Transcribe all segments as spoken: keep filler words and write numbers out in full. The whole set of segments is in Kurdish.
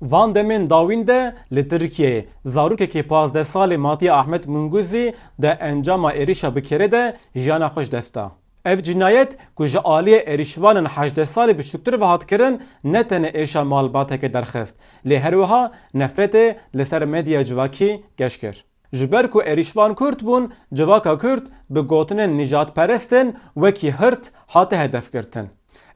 Van demên dawîn de li Tirkiyeyê zarokekî pazdeh salî Matiya Ahmet Munguzî di encama êrişa bi kêrê de jiyana xwe ji dest da. Ev cinayet ku ji aliyê êrişvanên hejdeh salî biçûktir ve hat kirin, ne tenê êşa malbateke derxist, lê her wiha nefretê li ser medya civakî geş kir. Ji ber ku êrişvan Kurd bûn, civaka Kurd bi gotinên nîjadperestên wekî hirt hate hedefgirtin.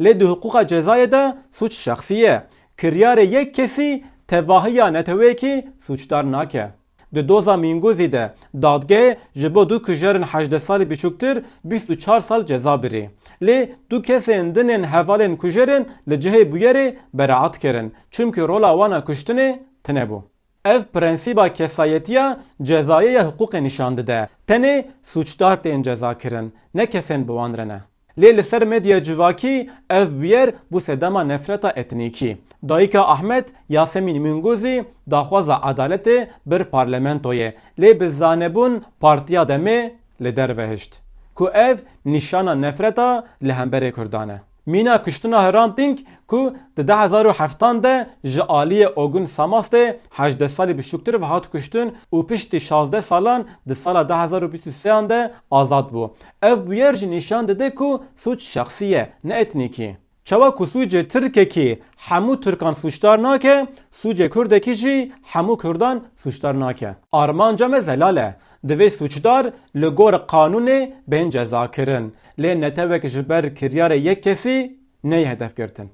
Lê di hiqûqa cezayê de sûc şexsî ye. Kiryarê yek kesî tevahiya neteweyekî sûcdar nake. Di doza Mîngûzî de dadgehê ji bo du kujerên hejdeh salî biçûktir bîst û çar sal ceza birî. Lê du kesên din ên hevalên kujerên li cihê bûyerê beraat kirin, çimkî rola wan a kuştinê tune bû. Ev prensîba kesayetiya cezayê ya hiqûqê nîşan dide. Tenê sûcdar tên cezakirin, ne kesên bi wan re ne. Lê li ser medya civakî ev bûyer bû sedema nefreta etnîkî. Dayika Ahmed, Yasemîn Minguzî, daxwaza edaletê bir parlamentoyê, lê bi zanebûn Partiya Demê li derve hişt, ku ev nîşana nefreta li hemberê Kurdan e. Mîna kuştina Hrant Dînk ku di du hezar û heftan de ji aliyê Ogun Samastê hejdeh salî biçûktir ve hat kuştin û piştî şazdeh salan di sala du hezar û bîst û sêyan de azad bû. Ev bûyer jî nîşan dide ku sûc şexsî ye, ne etnîkî. Çawa ku sûcê Tirkekî hemû Tirkan sûcdar nake, sûcê Kurdekî jî hemû Kurdan sûcdar nake. Armanca me zelal e. Divê sûcdar li gor qanûnê bên cezakirin. Lê netewek ji ber kiryarê yek kesî neyê hedefgirtin.